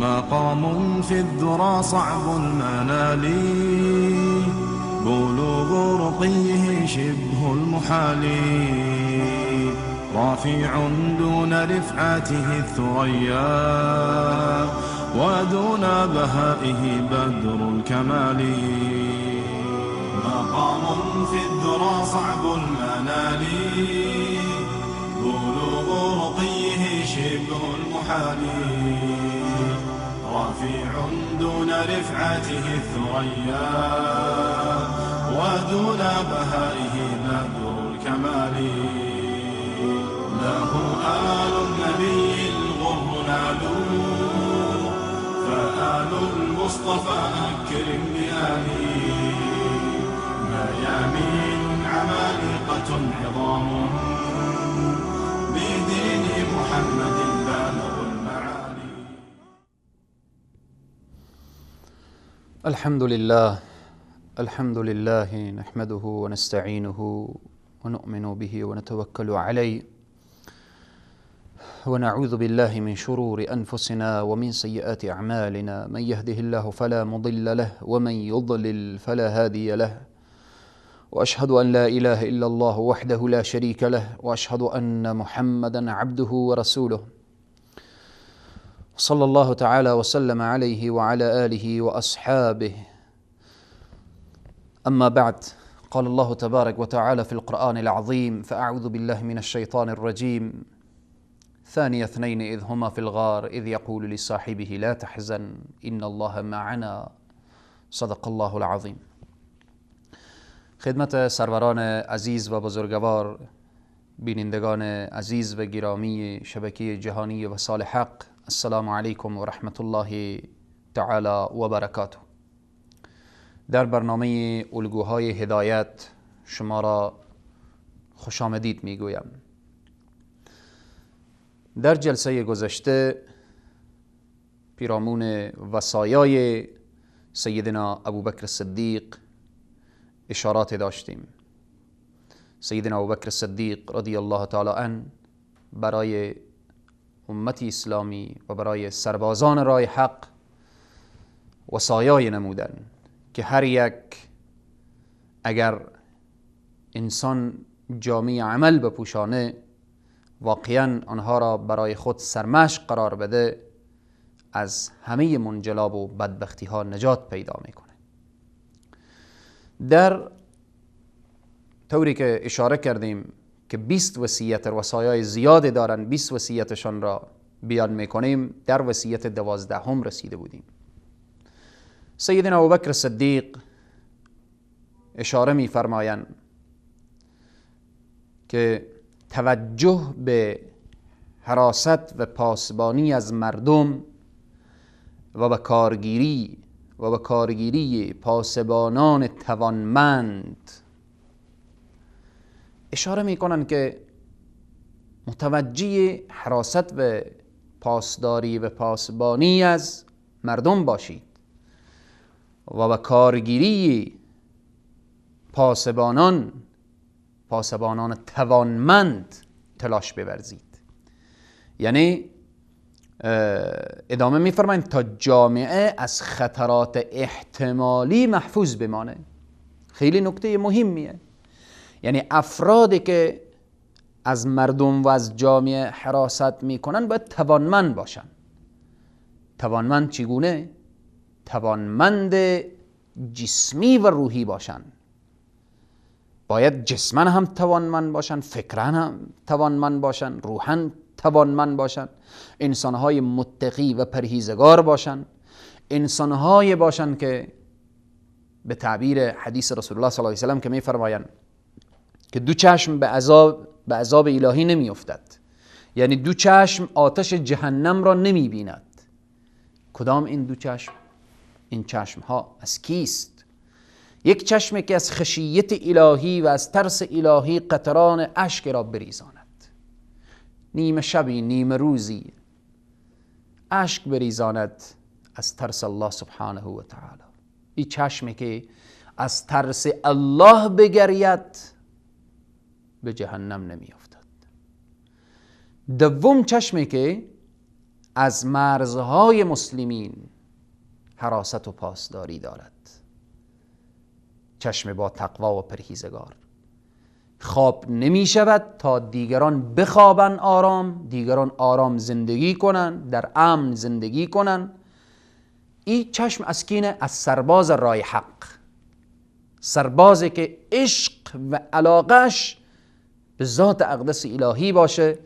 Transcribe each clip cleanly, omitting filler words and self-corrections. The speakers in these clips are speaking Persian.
مقام في الذرى صعب المنال، بلوغ رقيه شبه المحال، رافع دون رفعته الثريا، ودون بهائه بدر الكمال. مقام في الذرى صعب المنال، بلوغ رقيه شبه المحال، رفيع دون رفعته الثريا، ودون بهائه بدر الكمال. له آل النبي الغر نالوا، فآل المصطفى أكرم بآله. ميامين عمالقة عظام، بدين محمد بالغ المعالي. الحمد لله نحمده ونستعينه ونؤمن به ونتوكل عليه، ونعوذ بالله من شرور أنفسنا ومن سيئات أعمالنا، من يهده الله فلا مضل له ومن يضلل فلا هادي له، وأشهد أن لا إله إلا الله وحده لا شريك له، وأشهد أن محمدا عبده ورسوله، صلى الله تعالى وسلم عليه وعلى آله وأصحابه. أما بعد، قال الله تبارك وتعالى في القرآن العظيم: فأعوذ بالله من الشيطان الرجيم، ثاني اثنين إذ هما في الغار إذ يقول لصاحبه لا تحزن إن الله معنا. صدق الله العظیم. خدمت سروران عزیز و بزرگوار، بینندگان عزیز و گرامی شبکه جهانی وصال حق، السلام علیکم و رحمت الله تعالی و برکاته. در برنامه الگوهای هدایت شما را خوش آمدید میگویم. در جلسه گذشته پیرامون وصایای سیدنا ابوبکر صدیق اشارات داشتیم. سیدنا ابوبکر صدیق رضی الله تعالی عنه برای امت اسلامی و برای سربازان راه حق وصایای نمودن که هر یک اگر انسان جامع عمل بپوشانه، واقعا آنها را برای خود سرمشق قرار بده، از همه منجلاب و بدبختی ها نجات پیدا میکنه. در طوری که اشاره کردیم که 20 وصیت، وصایای زیاد دارن، 20 وصیتشان را بیان میکنیم، در وصیت 12 رسیده بودیم. سیدنا ابوبکر صدیق اشاره میفرمایند که توجه به حراست و پاسبانی از مردم و به کارگیری پاسبانان توانمند، اشاره میکنن که متوجه حراست و پاسداری و پاسبانی از مردم باشید و به کارگیری پاسبانان توانمند تلاش بورزید. یعنی ادامه میفرمایند تا جامعه از خطرات احتمالی محفوظ بمانه. خیلی نکته مهمیه. یعنی افرادی که از مردم و از جامعه حراست میکنن باید توانمند باشن. توانمند چگونه؟ توانمند جسمی و روحی باشن. باید جسما هم توانمند باشن، فکرا هم توانمند باشن، روحا توانمند باشن، انسانهای متقی و پرهیزگار باشن، انسانهای باشن که به تعبیر حدیث رسول الله صلی الله علیه و سلم که میفرمایند که دو چشم به عذاب الهی نمیافتد، یعنی دو چشم آتش جهنم را نمیبیند. کدام این دو چشم؟ این چشم ها از کیست؟ یک چشم که از خشیت الهی و از ترس الهی قطران اشک را بریزاند، نیمه شبی نیمه روزی اشک بریزاند از ترس الله سبحانه و تعالی. این چشمی که از ترس الله بگرید به جهنم نمیافتد. دوم چشمی که از مرزهای مسلمین حراست و پاسداری دارد. چشم با تقوا و پرهیزگار خواب نمی شود تا دیگران بخوابن آرام، دیگران آرام زندگی کنن، در امن زندگی کنن. این چشم از کینه؟ از سرباز رای حق، سربازی که عشق و علاقش به ذات اقدس الهی باشه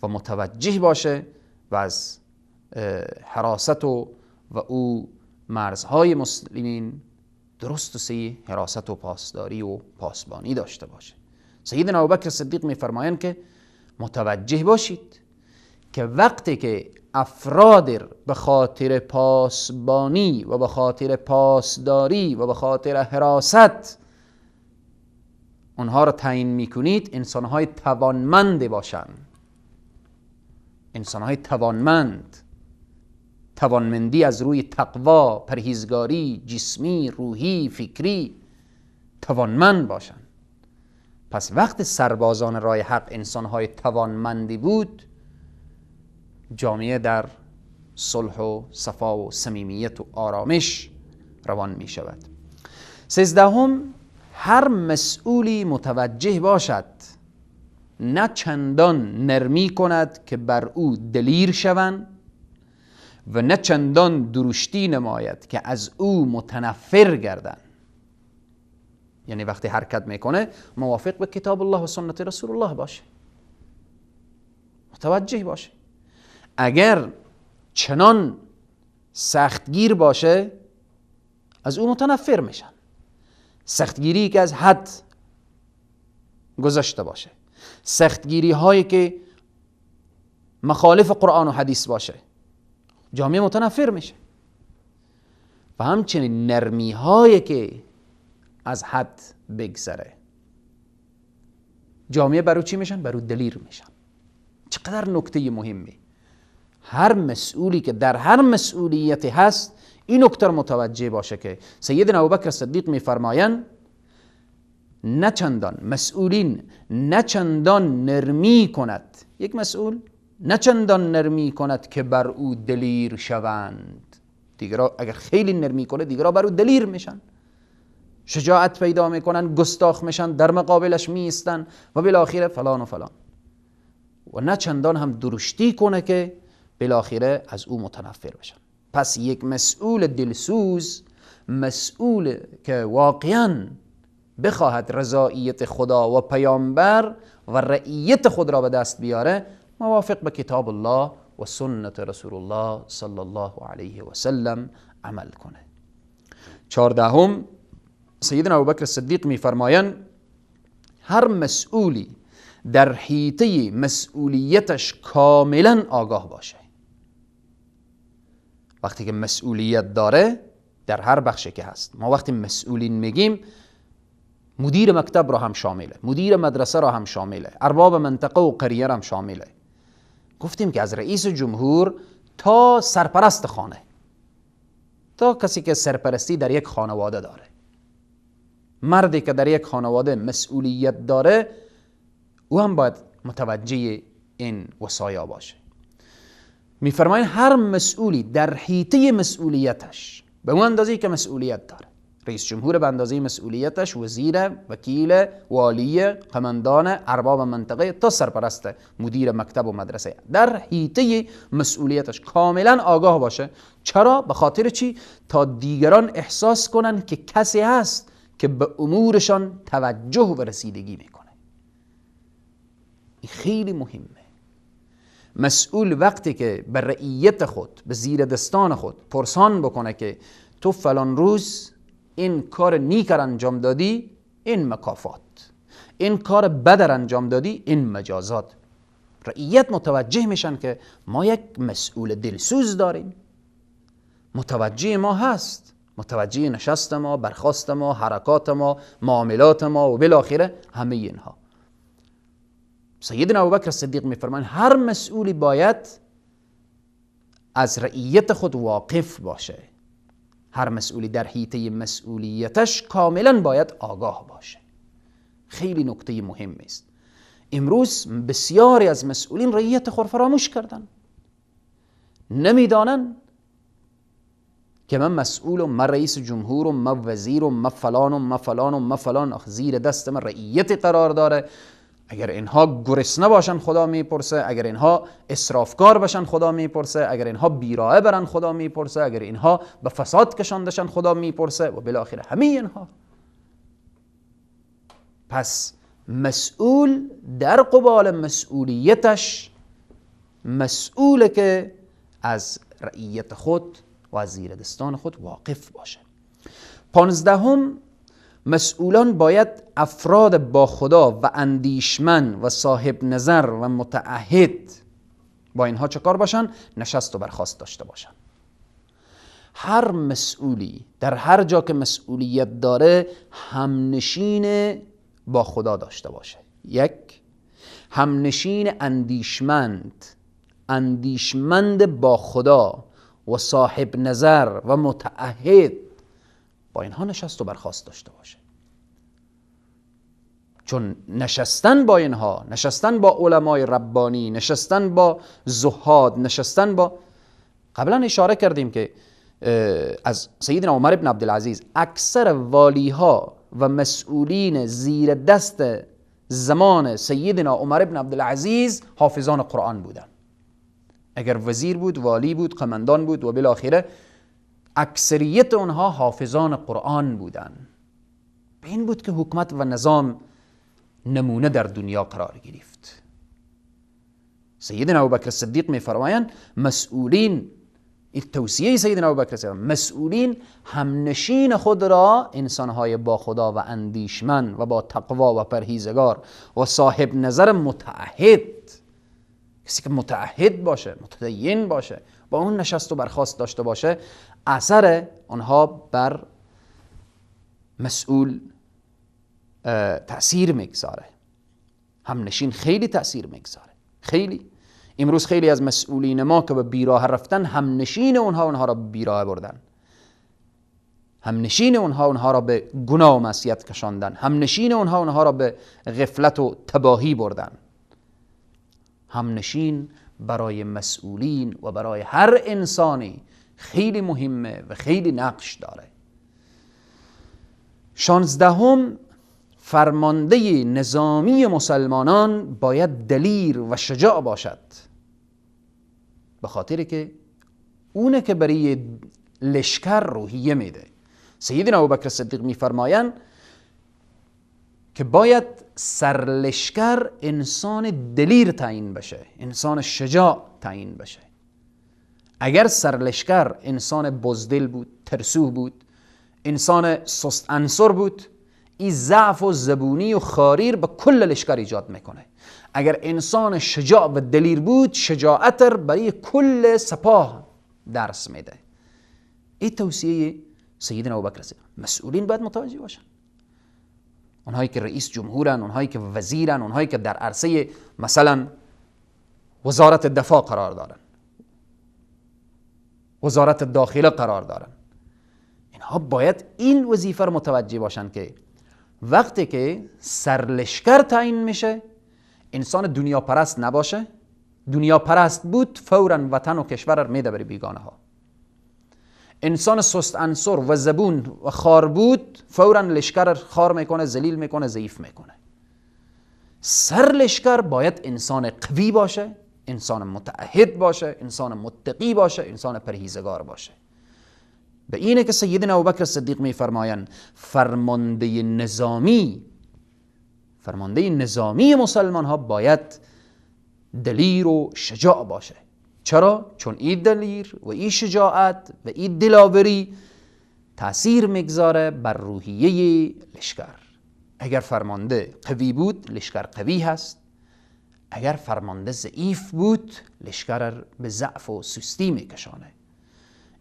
و متوجه باشه و از حراست و او مرزهای مسلمین درست و صحیح حراست و پاسداری و پاسبانی داشته باشه. سیدنا ابوبکر صدیق میفرمایند که متوجه باشید که وقتی که افراد به خاطر پاسبانی و به خاطر پاسداری و به خاطر حراست اونها را تعیین میکنید، انسانهای توانمند باشند. انسانهای توانمند، توانمندی از روی تقوا، پرهیزگاری، جسمی، روحی، فکری، توانمند باشند. پس وقت سربازان راه حق انسانهای توانمندی بود، جامعه در صلح و صفا و صمیمیت و آرامش روان می شود. 13، هر مسئولی متوجه باشد نه چندان نرمی کند که بر او دلیر شوند و نه چندان درشتی نماید که از او متنفر گردند. یعنی وقتی حرکت میکنه موافق به کتاب الله و سنت رسول الله باشه، متوجه باشه. اگر چنان سختگیر باشه از او متنفر میشن. سختگیری که از حد گذشته باشه، سختگیری هایی که مخالف قرآن و حدیث باشه، جامعه متنفر میشه. و همچنین نرمی هایی که از حد بگذره، جامعه برو چی میشن؟ برو دلیر میشن. چقدر نکته مهمه. هر مسئولی که در هر مسئولیتی هست این نکته متوجه باشه که سیدنا ابوبکر صدیق میفرمایند نه چندان مسئولین نه چندان نرمی کند، یک مسئول نه چندان نرمی کند که بر او دلیر شوند. دیگران اگر خیلی نرمی کنه دیگران بر او دلیر میشن، شجاعت پیدا میکنن، گستاخ میشن، در مقابلش میایستن و بالاخره فلان و فلان. و نه چندان هم درشتی کنه که بالاخره از او متنفر بشن. پس یک مسئول دلسوز، مسئول که واقعا بخواهد رضاییت خدا و پیامبر و رعیت خود را به دست بیاره، موافق به کتاب الله و سنت رسول الله صلی الله علیه و سلم عمل کنه. 14، سیدنا ابوبکر صدیق میفرمایند هر مسئولی در حیطه مسئولیتش کاملا آگاه باشه. وقتی که مسئولیت داره در هر بخشی که هست، ما وقتی مسئولین میگیم مدیر مکتب را هم شامله، مدیر مدرسه را هم شامله، ارباب منطقه و قریه را هم شامله. گفتیم که از رئیس جمهور تا سرپرست خانه، تا کسی که سرپرستی در یک خانواده داره، مردی که در یک خانواده مسئولیت داره، او هم باید متوجه این وصایا باشه. میفرمایند هر مسئولی در حیطه مسئولیتش به اون اندازه‌ای که مسئولیت داره، رئیس جمهور به اندازه مسئولیتش، وزیر، وکیل، والی، قماندان، ارباب منطقه تا سرپرست مدیر مکتب و مدرسه، در حیطه مسئولیتش کاملا آگاه باشه. چرا؟ به خاطر چی؟ تا دیگران احساس کنن که کسی هست که به امورشان توجه و رسیدگی میکنه. این خیلی مهمه. مسئول وقتی که به رعیت خود، به زیر دستان خود پرسان بکنه که تو فلان روز این کار نیک را انجام دادی، این مکافات، این کار بد را انجام دادی، این مجازات، رعیت متوجه میشن که ما یک مسئول دلسوز داریم، متوجه ما هست، متوجه نشست ما، برخاست ما، حرکات ما، معاملات ما و بالاخره همه اینها. سیدنا ابوبکر صدیق میفرمایند هر مسئولی باید از رعیت خود واقف باشه. هر مسئولی در حیطه مسئولیتش کاملا باید آگاه باشه. خیلی نکته مهم است. امروز بسیاری از مسئولین رعیت خود فراموش کردن. نمیدانن که من مسئولم، من رئیس جمهورم، من وزیرم، من فلانم، من فلانم، من فلان. آخ زیر دست من رعیت قرار داره. اگر اینها گرسنه باشن خدا میپرسه، اگر اینها اسرافکار باشن خدا میپرسه، اگر اینها بیراه برن خدا میپرسه، اگر اینها به فساد کشاندشن خدا میپرسه و بالاخره همه اینها. پس مسئول در قبال مسئولیتش مسئوله که از رعیت خود و از زیر دستان خود واقف باشه. 15، مسئولان باید افراد با خدا و اندیشمند و صاحب نظر و متعهد با اینها چه کار باشن؟ نشست و برخاست داشته باشن. هر مسئولی در هر جا که مسئولیت داره همنشین با خدا داشته باشه. یک، همنشین اندیشمند، اندیشمند با خدا و صاحب نظر و متعهد، با اینها نشست و برخاست داشته باشه. چون نشستن با اینها، نشستن با علمای ربانی، نشستن با زهاد، نشستن با، قبلا اشاره کردیم که از سیدنا عمر بن عبدالعزیز اکثر والیها و مسئولین زیر دست زمان سیدنا عمر بن عبدالعزیز حافظان قرآن بودن. اگر وزیر بود، والی بود، قمندان بود و بالاخره اکثریت اونها حافظان قرآن بودن. به این بود که حکومت و نظام نمونه در دنیا قرار گرفت. سیدنا ابوبکر صدیق میفرمایند مسئولین، این توصیه سیدنا ابوبکر صدیق، مسئولین همنشین خود را انسانهای با خدا و اندیشمند و با تقوا و پرهیزگار و صاحب نظر متعهد، کسی که متعهد باشه، متدین باشه، با اون نشست و برخاست داشته باشه، اثر آنها بر مسئول تأثیر میگذاره. همنشین خیلی تأثیر میگذاره، خیلی. امروز خیلی از مسئولین ما که به بیراه رفتن، همنشین اونها اونها را به بیراه بردن، همنشین اونها اونها را به گناه و معصیت کشاندن، همنشین اونها اونها را به غفلت و تباهی بردن. همنشین برای مسئولین و برای هر انسانی خیلی مهمه و خیلی نقش داره. 16، فرمانده نظامی مسلمانان باید دلیر و شجاع باشد، به خاطر که اونه که برای لشکر روحیه میده. سیدنا ابوبکر صدیق میفرمایند که باید سرلشکر انسان دلیر تعیین بشه، انسان شجاع تعیین بشه. اگر سرلشکر انسان بزدل بود، ترسو بود، انسان سست عنصر بود، این ضعف و زبونی و خاریر به کل لشکر ایجاد میکنه. اگر انسان شجاع و دلیر بود، شجاعت برای کل سپاه درس میده. این توصیه سیدنا ابوبکر است. مسئولین باید متوجه باشن، اونهایی که رئیس جمهورن، اونهایی که وزیرن، اونهایی که در عرصه مثلا وزارت دفاع قرار دارن، وزارت داخله قرار دارن، اینها باید این وظیفه رو متوجه باشن که وقتی که سرلشکر تعیین میشه انسان دنیا پرست نباشه. دنیا پرست بود فورا وطن و کشور رو میده برای بیگانه ها. انسان سست عنصر و زبون و خار بود فورا لشکر خار میکنه، ذلیل میکنه، ضعیف میکنه. سرلشکر باید انسان قوی باشه، انسان متعهد باشه، انسان متقی باشه، انسان پرهیزگار باشه. به اینه که سیدنا ابوبکر صدیق میفرمایند فرمانده نظامی، فرمانده نظامی مسلمان ها باید دلیر و شجاع باشه. چرا؟ چون این دلیر و این شجاعت و این دلاوری تأثیر میگذاره بر روحیه لشکر. اگر فرمانده قوی بود لشکر قوی هست، اگر فرمانده ضعیف بود لشکر به ضعف و سستی میکشانه.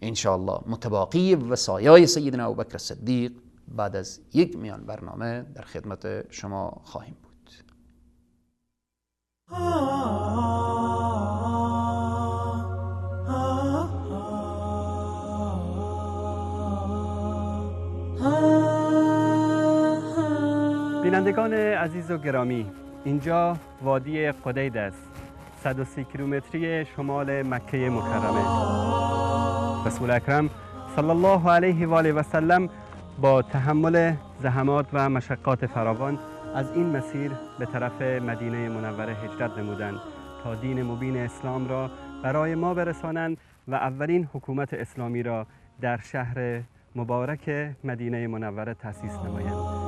انشاءالله متباقی وصایای سیدنا ابوبکر صدیق بعد از یک میان برنامه در خدمت شما خواهیم بود. بینندگان عزیز و گرامی، اینجا وادی قدید است، 130 کیلومتری شمال مکه مکرمه. رسول اکرم صلی الله علیه و آله و سلم با تحمل زحمات و مشقات فراوان از این مسیر به طرف مدینه منوره هجرت نمودند تا دین مبین اسلام را برای ما برسانند و اولین حکومت اسلامی را در شهر مبارک مدینه منوره تأسیس نمایند.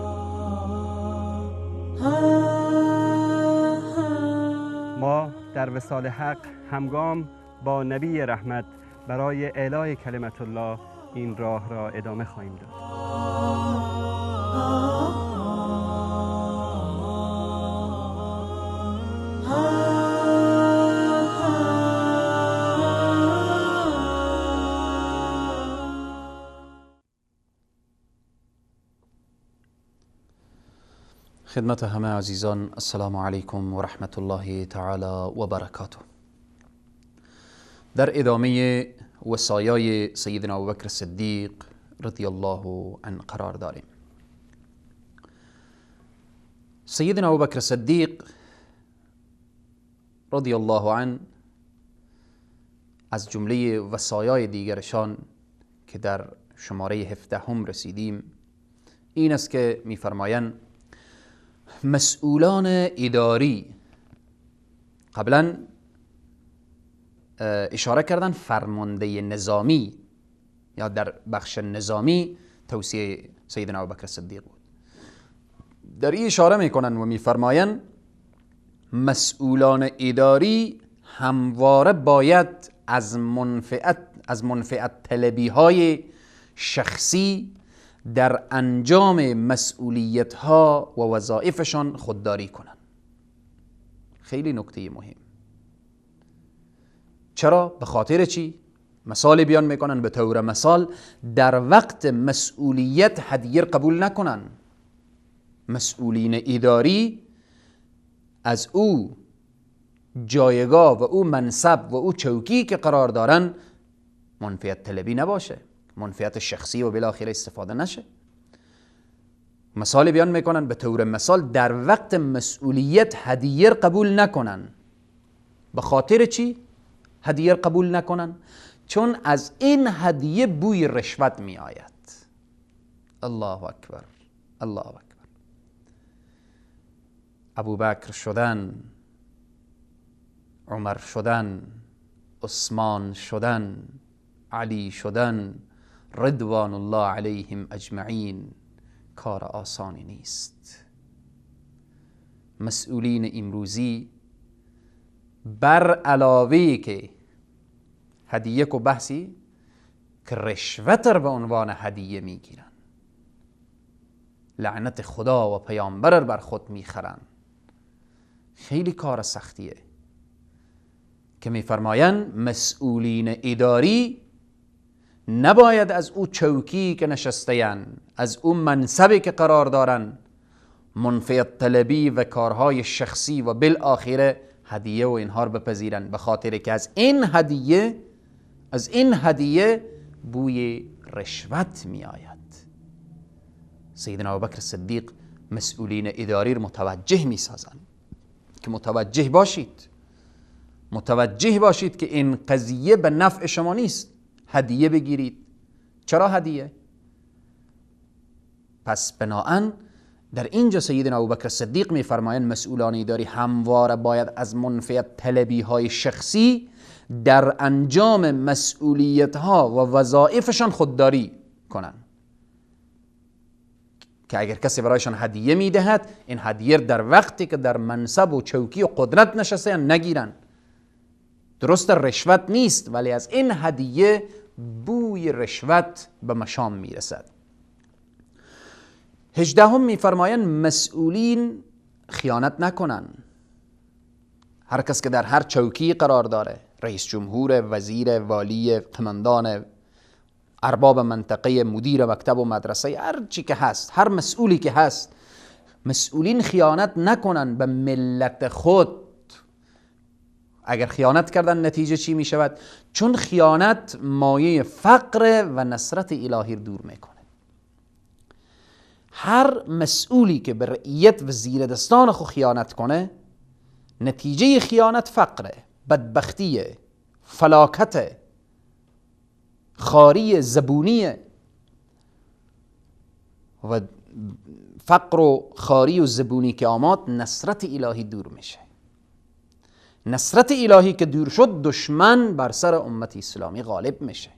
ما در وصال حق همگام با نبی رحمت برای اعلای کلمت الله این راه را ادامه خواهیم داد. خدمت همه عزیزان، السلام علیکم و رحمت الله تعالی و برکاته. در ادامه وصایای سیدنا ابوبکر صدیق رضی الله عنه قرار داریم. سیدنا ابوبکر صدیق رضی الله عنه از جمله وصایای دیگرشان که در شماره 17 هم رسیدیم این است که می‌فرمایند مسئولان اداری، قبلا اشاره کردن فرمانده نظامی یا در بخش نظامی توصیه سیدنا ابوبکر صدیق بود، در این اشاره میکنن و میفرمایند مسئولان اداری همواره باید از منفعت طلبی های شخصی در انجام مسئولیت ها و وظایفشان خودداری کنند. خیلی نکته مهم. چرا؟ به خاطر چی؟ مثال بیان میکنن، به طور مثال در وقت مسئولیت هدیه قبول نکنن. مسئولین اداری از او جایگاه و او منصب و او چوکی که قرار دارن منفعت طلبی نباشه، منفعت شخصی و بالاخره استفاده نشه. مثال بیان میکنن به طور مثال در وقت مسئولیت هدیه قبول نکنن. به خاطر چی هدیه قبول نکنن؟ چون از این هدیه بوی رشوت می آید. الله اکبر، الله اکبر. ابوبکر شدن، عمر شدن، عثمان شدن، علی شدن، رضوان الله علیهم اجمعین، کار آسانی نیست. مسئولین امروزی بر علاوه که هدیه کو بحثی که رشوت را به عنوان هدیه میگیرن، لعنت خدا و پیامبر بر خود میخرن. خیلی کار سختیه که میفرمایند مسئولین اداری نباید از او چوکی که نشستین، از او منصبی که قرار دارن، منفعت طلبی و کارهای شخصی و بالآخره هدیه و اینها رو بپذیرن، به خاطر که از این هدیه بوی رشوت می آید. سیدنا ابوبکر صدیق مسئولین اداری رو متوجه می سازن که متوجه باشید، متوجه باشید که این قضیه به نفع شما نیست، هدیه بگیرید. چرا هدیه؟ پس بناهن در اینجا سیدنا ابوبکر صدیق میفرمایند مسئولان اداری همواره باید از منفعت طلبی های شخصی در انجام مسئولیت ها و وظایفشان خودداری کنند، که اگر کسی برایشان هدیه میدهد این هدیه در وقتی که در منصب و چوکی و قدرت نشسته نگیرند. درست رشوت نیست، ولی از این هدیه بوی رشوت به مشام میرسد. 18 میفرمایند مسئولین خیانت نکنن. هر کس که در هر چوکی قرار داره، رئیس جمهور، وزیر، والی، قماندان، ارباب منطقه، مدیر مکتب و مدرسه، هر چی که هست، هر مسئولی که هست، مسئولین خیانت نکنن به ملت خود. اگر خیانت کردن نتیجه چی می شود؟ چون خیانت مایه فقر و نصرت الهی رو دور میکنه. هر مسئولی که به رعیت و زیر دستان خود خیانت کنه، نتیجه خیانت فقره، بدبختیه، فلاکته، خاری، زبونیه. و فقر و خاری و زبونی که آمد، نصرت الهی دور میشه. نصرت الهی که دور شد، دشمن بر سر امت اسلامی غالب میشه.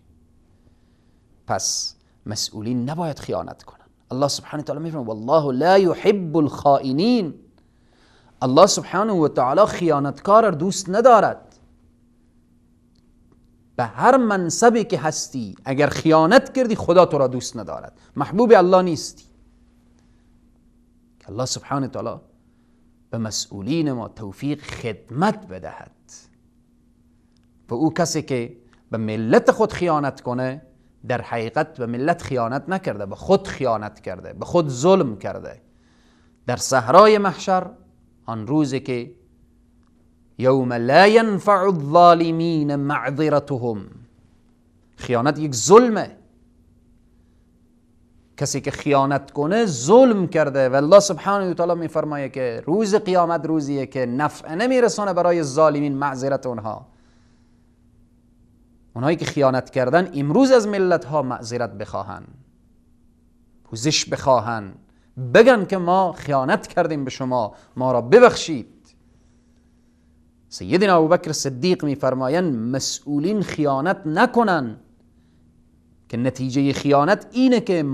پس مسئولین نباید خیانت کنن. الله سبحانه و تعالی میفرماید والله لا يحب الخائنین. الله سبحانه و تعالی خیانتکار را دوست ندارد. به هر منصبی که هستی اگر خیانت کردی، خدا تو را دوست ندارد، محبوب الله نیستی. الله سبحانه و تعالی به مسئولین ما توفیق خدمت بدهد. و او کسی که به ملت خود خیانت کنه، در حقیقت به ملت خیانت نکرده، به خود خیانت کرده، به خود ظلم کرده. در صحرای محشر، آن روزی که یوم لا ینفع الظالمین معذرتهم، خیانت یک ظلمه. کسی که خیانت کنه ظلم کرده و الله سبحانه و تعالی میفرمایه که روز قیامت روزیه که نفع نمیرسانه برای ظالمین معذرت اونها. اونهایی که خیانت کردن امروز از ملت ها معذرت بخواهن، پوزش بخواهن، بگن که ما خیانت کردیم به شما، ما را ببخشید. سیدنا ابوبکر صدیق میفرمایند مسئولین خیانت نکنن، که نتیجه خیانت اینه که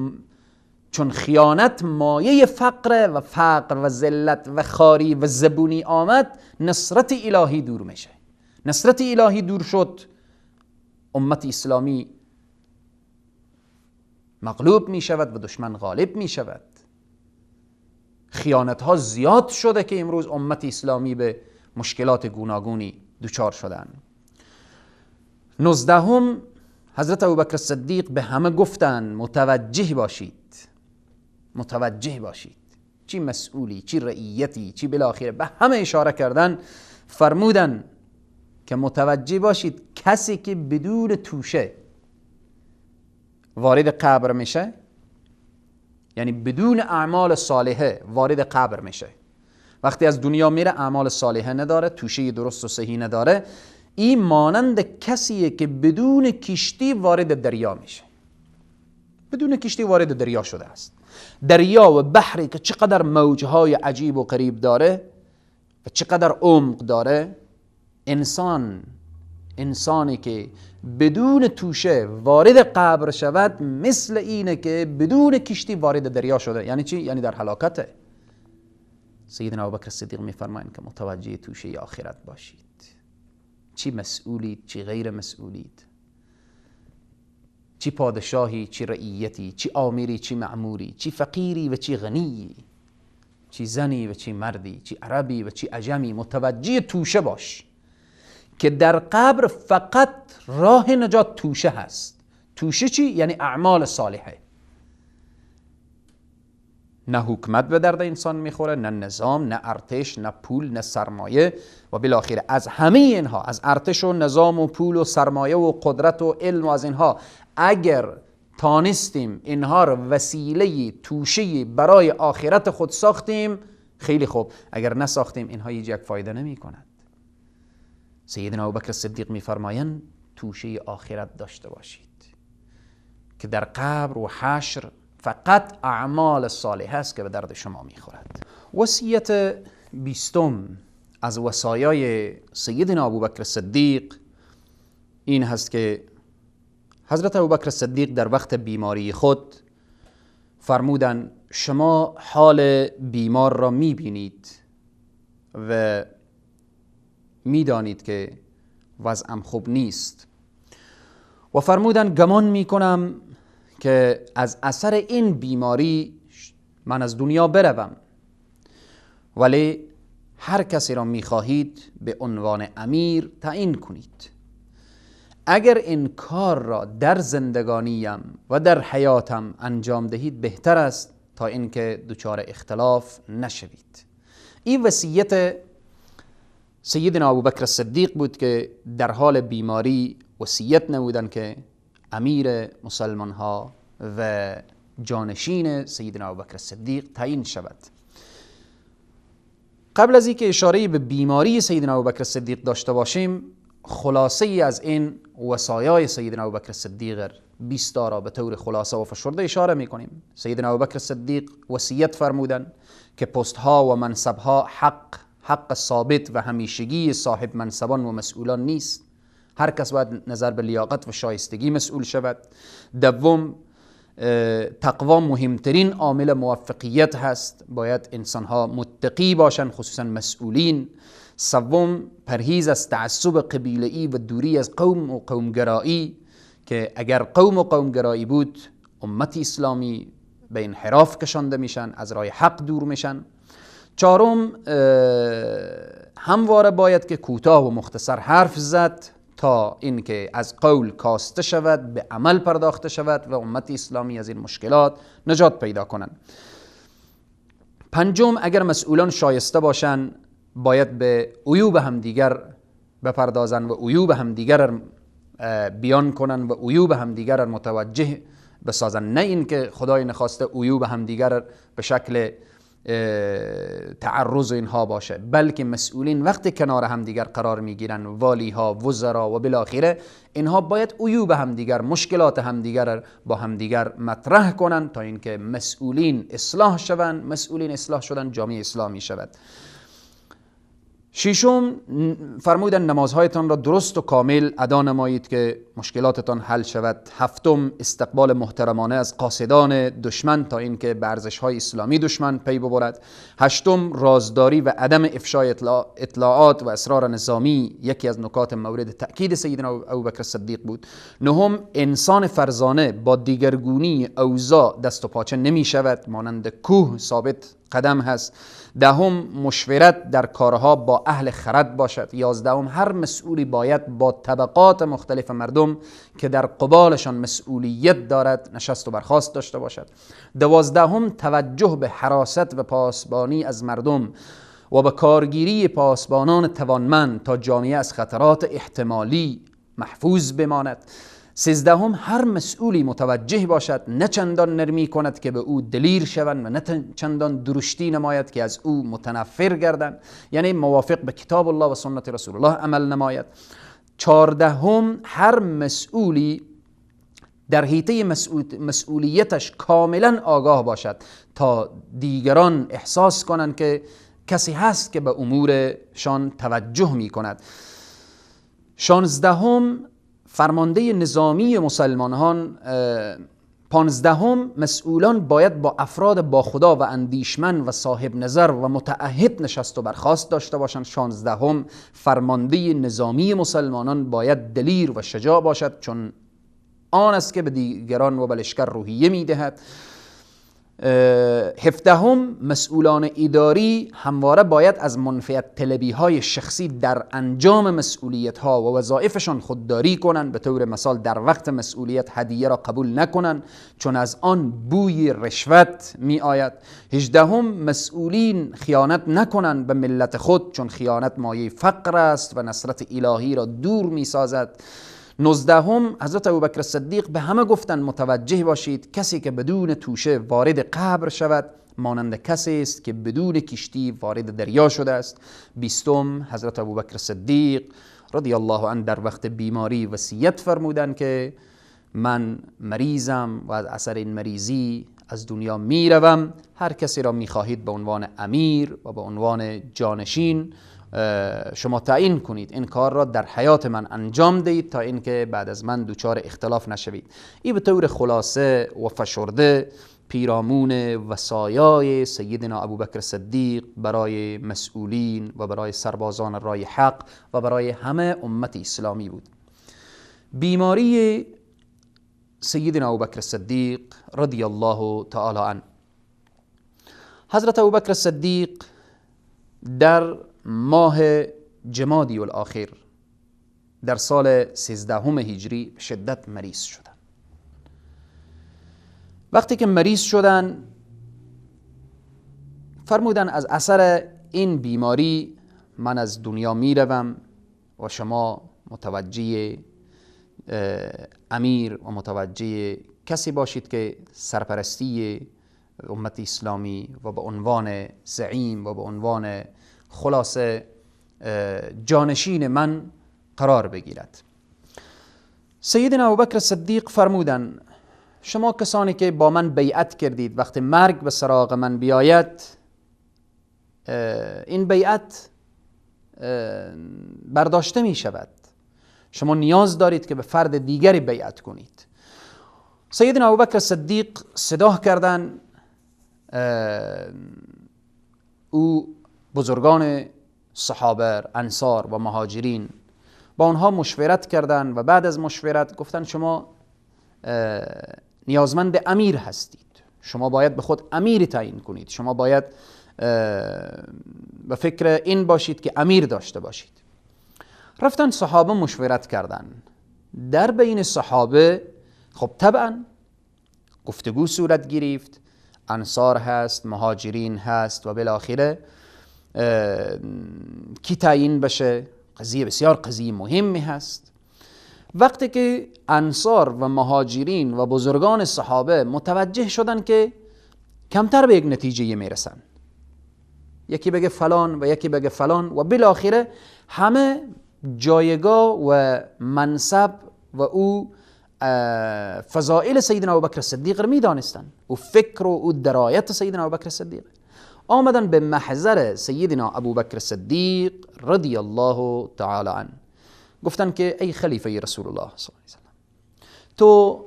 چون خیانت مایه فقر و فقر و ذلت و خاری و زبونی آمد، نصرت الهی دور میشه. نصرت الهی دور شد، امت اسلامی مغلوب می شود و دشمن غالب می شود. خیانت ها زیاد شده که امروز امت اسلامی به مشکلات گوناگونی دچار شدن. 19، حضرت ابوبکر صدیق به همه گفتن متوجه باشید، متوجه باشید، چی مسئولی، چی رعیتی، چی بالاخره، به همه اشاره کردن، فرمودن که متوجه باشید کسی که بدون توشه وارد قبر میشه، یعنی بدون اعمال صالحه وارد قبر میشه، وقتی از دنیا میره اعمال صالحه نداره، توشه درست و صحیح نداره، این مانند کسیه که بدون کشتی وارد دریا میشه. بدون کشتی وارد دریا شده است. دریا و بحری که چقدر موجهای عجیب و غریب داره و چقدر عمق داره، انسانی که بدون توشه وارد قبر شود مثل اینه که بدون کشتی وارد دریا شده. یعنی چی؟ یعنی در هلاکته. سیدنا ابوبکر صدیق میفرمایند که متوجه توشه آخرت باشید، چی مسئولید چی غیر مسئولید، چی پادشاهی چی رعیتی، چی آمری چی مأموری، چی فقیری و چی غنی، چی زنی و چی مردی، چی عربی و چی عجمی، متوجه توشه باش که در قبر فقط راه نجات توشه هست. توشه چی؟ یعنی اعمال صالحه. نه حکومت به درد انسان میخوره، نه نظام، نه ارتش، نه پول، نه سرمایه و بالاخره از همه اینها، از ارتش و نظام و پول و سرمایه و قدرت و علم و از اینها، اگر تانستیم اینها رو وسیله توشه برای آخرت خود ساختیم خیلی خوب، اگر نساختیم اینها هیچ یک فایده نمی کند. سیدنا ابوبکر صدیق میفرمایند توشه آخرت داشته باشید که در قبر و حشر فقط اعمال صالح است که به درد شما میخورد. وصیت 20 از وصایای سیدنا ابوبکر صدیق این هست که حضرت ابوبکر صدیق در وقت بیماری خود فرمودند شما حال بیمار را میبینید و میدانید که وضعم خوب نیست، و فرمودند گمان میکنم که از اثر این بیماری من از دنیا بروم، ولی هر کسی را میخواهید به عنوان امیر تعیین کنید. اگر این کار را در زندگانیم و در حیاتم انجام دهید بهتر است تا اینکه دچار اختلاف نشوید. این وصیت سیدنا ابوبکر صدیق بود که در حال بیماری وصیت نمودند که امیر مسلمان ها و جانشین سیدنا ابوبکر صدیق تعیین شود. قبل از اینکه اشاره به بیماری سیدنا ابوبکر صدیق داشته باشیم، خلاصه ای از این وصایای سیدنا ابوبکر صدیق 20 را به طور خلاصه و فشرده اشاره میکنیم. سیدنا ابوبکر صدیق وصیت فرمودند که پست ها و منصب ها حق ثابت و همیشگی صاحب منصبان و مسئولان نیست. هر کس باید نظر به لیاقت و شایستگی مسئول شود. دوم، تقوا مهمترین عامل موفقیت هست، باید انسانها متقی باشند، خصوصا مسئولین. سوم، پرهیز از تعصب قبیله‌ای و دوری از قوم و قومگرایی، که اگر قوم و قومگرایی بود امت اسلامی به انحراف کشانده میشن، از راه حق دور میشن. چهارم، همواره باید که کوتاه و مختصر حرف زد تا اینکه از قول کاسته شود، به عمل پرداخته شود و امت اسلامی از این مشکلات نجات پیدا کنند. پنجم، اگر مسئولان شایسته باشند باید به عیوب همدیگر بپردازند و عیوب همدیگر بیان کنند و عیوب همدیگر متوجه بسازند، نه اینکه خدای نخواسته عیوب همدیگر به شکل تعرض اینها باشه، بلکه مسئولین وقتی کنار همدیگر قرار میگیرن، والی ها، وزرا و بالاخره اینها باید عیوب همدیگر، مشکلات همدیگر با همدیگر مطرح کنن تا اینکه مسئولین اصلاح شوند. مسئولین اصلاح شدن، جامعه اصلاح می شود. ششم، فرمودن نمازهایتان را درست و کامل ادا نمایید که مشکلاتتان حل شود. هفتم، استقبال محترمانه از قاصدان دشمن تا اینکه به ارزش‌های اسلامی دشمن پی ببرد. هشتم، رازداری و عدم افشای اطلاعات و اسرار نظامی یکی از نکات مورد تأکید سیدنا ابوبکر صدیق بود. نهم، انسان فرزانه با دیگرگونی اوضاع دست و پاچه نمی شود، مانند کوه ثابت قدم هست. دهم، مشورت در کارها با اهل خرد باشد. 11، هر مسئولی باید با طبقات مختلف مردم که در قبالشان مسئولیت دارد نشست و برخاست داشته باشد. 12، توجه به حراست و پاسبانی از مردم و به کارگیری پاسبانان توانمند تا جامعه از خطرات احتمالی محفوظ بماند. 13، هر مسئولی متوجه باشد، نه چندان نرمی کند که به او دلیر شوند و نه چندان درشتی نماید که از او متنفر گردند، یعنی موافق به کتاب الله و سنت رسول الله عمل نماید. 14، هر مسئولی در حیطه مسئولیتش کاملا آگاه باشد تا دیگران احساس کنند که کسی هست که به امورشان توجه می کند. 16، فرمانده نظامی مسلمانان. 15، مسئولان باید با افراد با خدا و اندیشمند و صاحب نظر و متعهد نشست و برخاست داشته باشند. 16، فرمانده نظامی مسلمانان باید دلیر و شجاع باشد، چون آن است که به دیگران و به لشکر روحیه میدهد. 17، مسئولان اداری همواره باید از منفعت طلبی های شخصی در انجام مسئولیت ها و وظایفشان خودداری کنند. به طور مثال در وقت مسئولیت هدیه را قبول نکنند، چون از آن بوی رشوت می آید. 18، مسئولین خیانت نکنند به ملت خود، چون خیانت مایه فقر است و نصرت الهی را دور می سازد. 19، حضرت ابوبکر صدیق به همه گفتند متوجه باشید، کسی که بدون توشه وارد قبر شود مانند کسی است که بدون کشتی وارد دریا شده است. 20، حضرت ابوبکر صدیق رضی الله عنه در وقت بیماری وصیت فرمودند که من مریضم و از اثر این مریضی از دنیا میروم، هر کسی را میخواهید به عنوان امیر و به عنوان جانشین شما تعیین کنید، این کار را در حیات من انجام دهید تا اینکه بعد از من دچار اختلاف نشوید. این به طور خلاصه و فشرده پیرامون وصایای سیدنا ابوبکر صدیق برای مسئولین و برای سربازان رای حق و برای همه امت اسلامی بود. بیماری سیدنا ابوبکر صدیق رضی الله تعالی عنه. حضرت ابوبکر صدیق در ماه جمادی الاخر در سال 13 هجری به شدت مریض شدن. وقتی که مریض شدن فرمودن از اثر این بیماری من از دنیا میروم و شما متوجه امیر و متوجه کسی باشید که سرپرستی امت اسلامی و به عنوان زعیم و به عنوان خلاصه جانشین من قرار بگیرد. سیدنا ابوبکر صدیق فرمودن شما کسانی که با من بیعت کردید، وقتی مرگ به سراغ من بیاید این بیعت برداشته می شود، شما نیاز دارید که به فرد دیگری بیعت کنید. سیدنا ابوبکر صدیق صدا کردن او بزرگان صحابه، انصار و مهاجرین، با آنها مشورت کردن و بعد از مشورت گفتن شما نیازمند امیر هستید، شما باید به خود امیر تعیین کنید، شما باید به فکر این باشید که امیر داشته باشید. رفتن صحابه مشورت کردن، در بین صحابه خب طبعا گفتگو صورت گرفت، انصار هست، مهاجرین هست و بالاخره کی تعیین بشه، قضیه بسیار قضیه مهمی هست. وقتی که انصار و مهاجرین و بزرگان صحابه متوجه شدن که کمتر به یک نتیجه میرسن، یکی بگه فلان و یکی بگه فلان و بالاخره همه جایگاه و منصب و او فضائل سیدنا ابوبکر صدیق رو میدانستن، او فکر و او درایت سیدنا ابوبکر صدیق، آمدن به محضر سیدنا ابوبکر صدیق رضی الله تعالی عنه، گفتن که ای خلیفه رسول الله صلی الله علیه وسلم، تو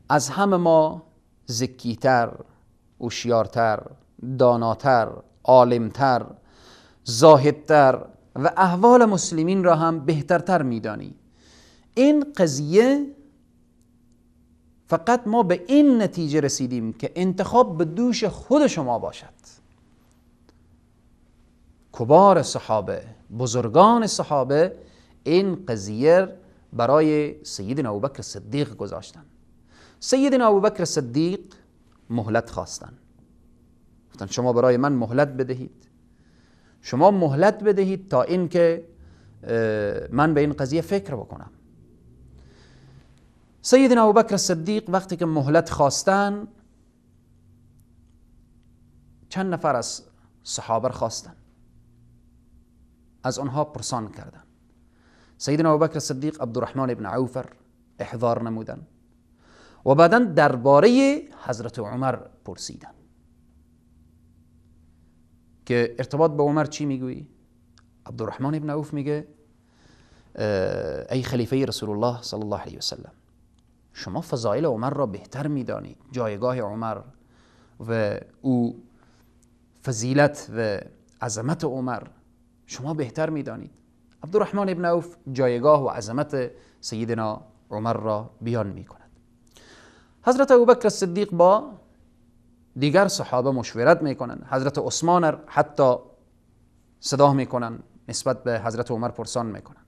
از همه ما ذکیتر، هوشیارتر، داناتر، عالمتر، زاهدتر و احوال مسلمین را هم بهترتر میدانی. این قضیه فقط ما به این نتیجه رسیدیم که انتخاب به دوش خود شما باشد. کبار صحابه، بزرگان صحابه این قضیه برای سیدنا ابوبکر صدیق گذاشتن. سیدنا ابوبکر صدیق مهلت خواستن، گفتن شما برای من مهلت بدهید، شما مهلت بدهید تا اینکه من به این قضیه فکر بکنم. سیدنا ابوبکر صدیق وقتی که مهلت خواستن، چند نفر از صحابه خواستن، از آنها پرسان کردن. سیدنا ابوبکر صدیق عبدالرحمن ابن عوف احضار نمودن و بعدا درباره حضرت عمر پرسیدن که ارتباط با عمر چی میگویی؟ عبدالرحمن ابن عوف میگه ای خلیفه رسول الله صلی الله علیه وسلم، شما فضایل عمر را بهتر میدانید، جایگاه عمر و او فضیلت و عظمت عمر شما بهتر میدانید. عبدالرحمن ابن عوف جایگاه و عظمت سیدنا عمر را بیان میکند. حضرت ابوبکر صدیق با دیگر صحابه مشورت میکنن، حضرت عثمان حتی صدا میکنن، نسبت به حضرت عمر پرسان میکنن.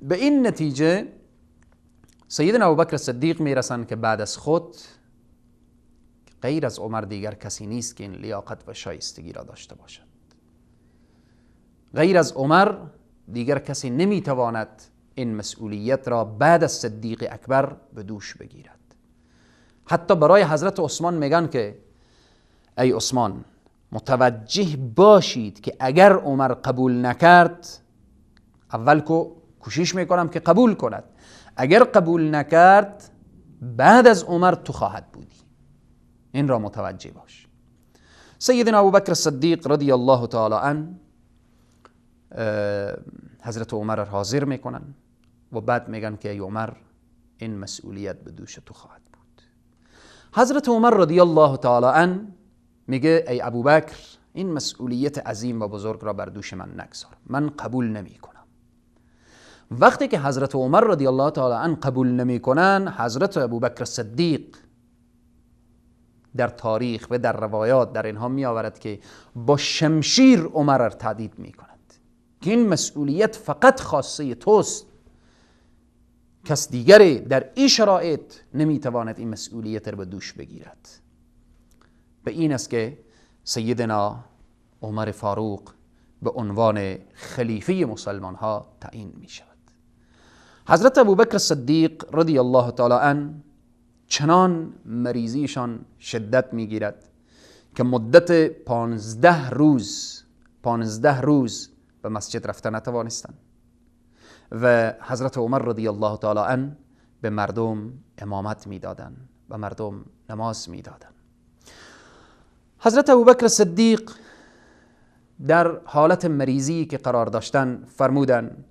به این نتیجه سیدنا ابوبکر صدیق میرسن که بعد از خود غیر از عمر دیگر کسی نیست که این لیاقت و شایستگی را داشته باشد. غیر از عمر دیگر کسی نمیتواند این مسئولیت را بعد از صدیق اکبر به دوش بگیرد. حتی برای حضرت عثمان میگن که ای عثمان، متوجه باشید که اگر عمر قبول نکرد، اول کو کوشش میکنم که قبول کند، اگر قبول نکرد بعد از عمر تو خواهد بودی، این را متوجه باش. سیدنا ابوبکر صدیق رضی الله تعالی عنه حضرت عمر را حاضر میکنن و بعد میگن که ای عمر، این مسئولیت به دوش تو خواهد بود. حضرت عمر رضی الله تعالی عنه میگه ای ابوبکر، این مسئولیت عظیم و بزرگ را بر دوش من نگذار، من قبول نمی کنم. وقتی که حضرت عمر رضی الله تعالی عنه قبول نمی کنن، حضرت ابوبکر صدیق در تاریخ و در روایات در اینها می آورد که با شمشیر عمر را تهدید می کند که این مسئولیت فقط خاصه توست، کس دیگری در این شرایط نمیتواند این مسئولیت را به دوش بگیرد. به این است که سیدنا عمر فاروق به عنوان خلیفه مسلمان ها تعیین می شود. حضرت ابوبکر صدیق رضی الله تعالی عنه چنان مریضیشان شدت می گیرد که مدت 15 روز، 15 روز به مسجد رفته نتوانستند و حضرت عمر رضی الله تعالی عنه به مردم امامت میدادن، به مردم نماز میدادن. حضرت ابوبکر صدیق در حالت مریضی که قرار داشتن فرمودن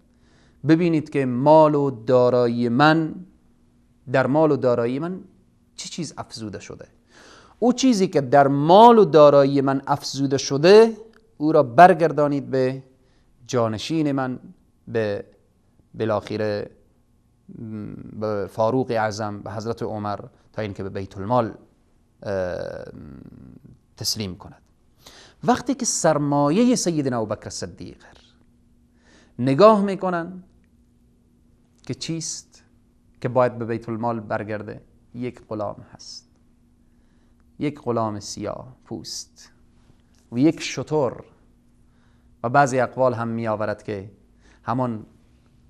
ببینید که مال و دارایی من، در مال و دارایی من چه چیز افزوده شده. او چیزی که در مال و دارایی من افزوده شده او را برگردانید به جانشین من، به بالاخره به فاروق اعظم، به حضرت عمر، تا اینکه به بیت المال تسلیم کند. وقتی که سرمایه سیدنا ابوبکر صدیق نگاه میکنن که چیست که باید به بیت المال برگرده، یک غلام هست، یک غلام سیاه پوست و یک شتر، و بعضی اقوال هم می آورد که همان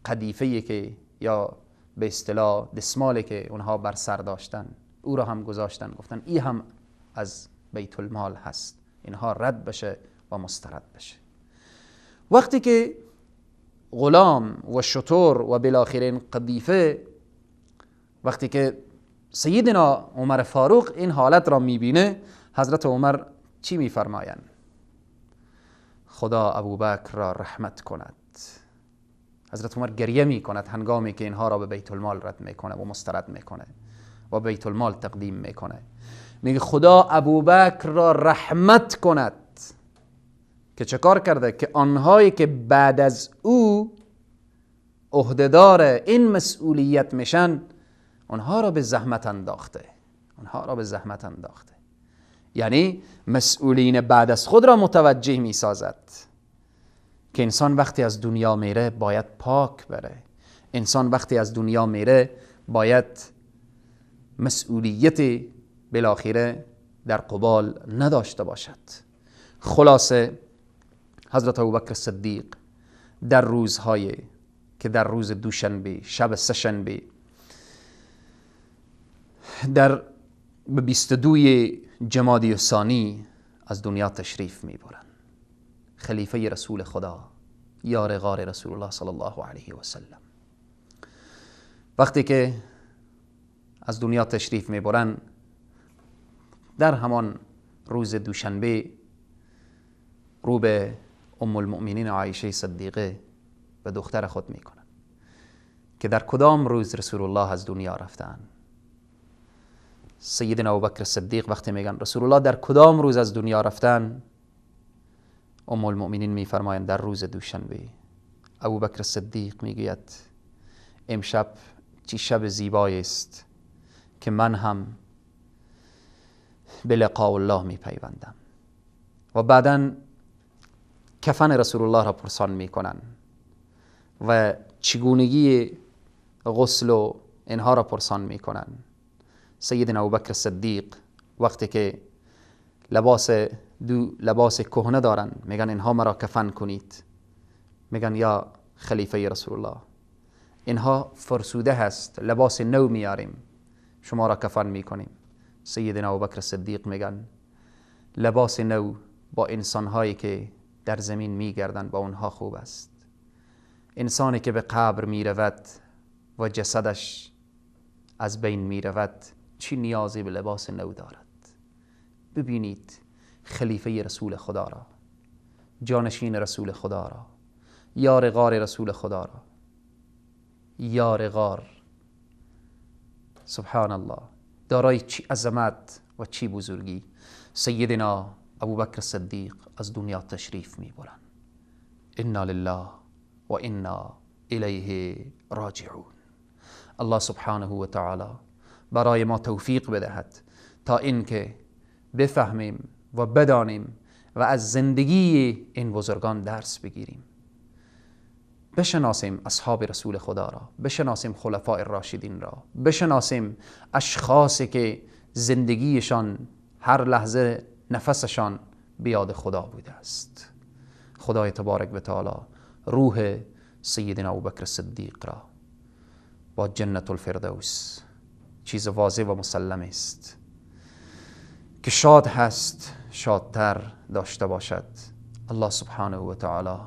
قدیفه‌ای که یا به اصطلاح دسمالی که اونها بر سر داشتن او را هم گذاشتن، گفتن ای هم از بیت المال هست، اینها رد بشه و مسترد بشه. وقتی که غلام و شتر و بالاخره این قدیفه، وقتی که سیدنا عمر فاروق این حالت را میبینه، حضرت عمر چی میفرمایند؟ خدا ابوبکر را رحمت کند. حضرت عمر گریه میکند هنگامی که اینها را به بیت المال رد میکنه و مسترد میکنه و بیت المال تقدیم میکنه. میگه خدا ابوبکر را رحمت کند که چه کار کرده؟ که آنهایی که بعد از او عهدهدار این مسئولیت میشن آنها را به زحمت انداخته، آنها را به زحمت انداخته. یعنی مسئولین بعد از خود را متوجه میسازد که انسان وقتی از دنیا میره باید پاک بره، انسان وقتی از دنیا میره باید مسئولیت بالاخره در قبال نداشته باشد. خلاصه حضرت ابوبکر صدیق در روزهای که در روز دوشنبه، شب سه‌شنبه، در 22 جمادی الثانی از دنیا تشریف میبرند. خلیفه رسول خدا، یار غار رسول الله صلی الله علیه و سلم، وقتی که از دنیا تشریف میبرند در همان روز دوشنبه رو به ام المؤمنین عایشه صدیقه به دختر خود میکنن که در کدام روز رسول الله از دنیا رفتن. سیدنا ابوبکر صدیق وقتی میگن رسول الله در کدام روز از دنیا رفتن، ام المؤمنین میفرمایند در روز دوشنبه. ابوبکر صدیق میگوید امشب چی شب زیبایی است که من هم به لقاء الله میپیوندم. و بعدا کفن رسول الله را پرسان میکنن و چگونگی غسل و اینها را پرسان میکنن. سیدنا ابوبکر صدیق وقتی که لباس کهنه دارن میگن اینها مرا کفن کنید. میگن یا خلیفه رسول الله اینها فرسوده هست، لباس نو میاریم شما را کفن میکنیم. سیدنا ابوبکر صدیق میگن لباس نو با انسانهایی که در زمین میگردن با اونها خوب است. انسانی که به قبر میرود و جسدش از بین میرود چی نیازی به لباس نو دارد؟ ببینید خلیفه رسول خدا را، جانشین رسول خدا را، یار غار رسول خدا را، یار غار، سبحان الله، دارای چی عظمت و چی بزرگی. سیدنا ابوبکر صدیق از دنیا تشریف میبرند. انا لله و انا الیه راجعون. الله سبحانه و تعالی برای ما توفیق بدهد تا اینکه بفهمیم و بدانیم و از زندگی این بزرگان درس بگیریم، بشناسیم اصحاب رسول خدا را، بشناسیم خلفاء راشدین را، بشناسیم اشخاصی که زندگیشان هر لحظه نفسشان بیاد خدا بوده است. خدای تبارک و تعالی روح سیدنا ابوبکر صدیق را با جنت الفردوس، چیز واضح و مسلم است که شاد هست شادتر داشته باشد. الله سبحانه و تعالی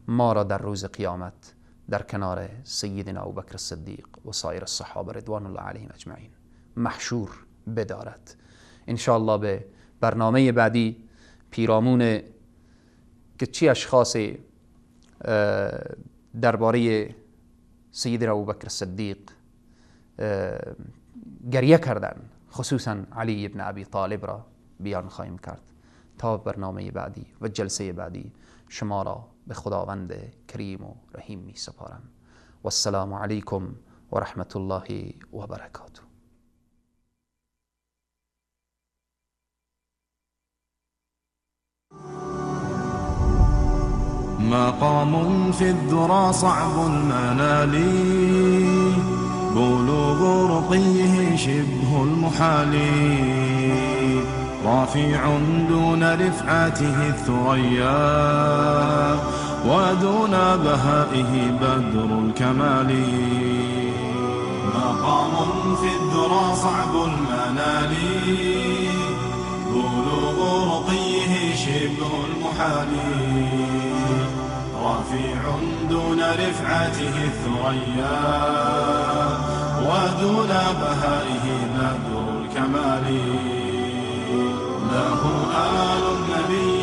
ما را در روز قیامت در کنار سیدنا ابوبکر صدیق و سایر الصحابه رضوان الله علیهم اجمعین محشور بدارد. انشاءالله به برنامه بعدی پیرامون که چی اشخاصی درباره سیدنا ابوبکر صدیق گریه کردن، خصوصا علی ابن ابی طالب را بیان خواهیم کرد. تا برنامه بعدی و جلسه بعدی شما را به خداوند کریم و رحیم می سپارم. و السلام علیکم و رحمت الله و برکاته. مقام في الذرى صعب المنال، بلوغ رقيه شبه المحال، رافع دون رفعته الثريا، ودون بهائه بدر الكمال. مقام في الذرى صعب المنال، بلوغ رقيه شبه المحال، رفيع دون رفعته الثريا، ودون بهائه بدر الكمال. له آل النبي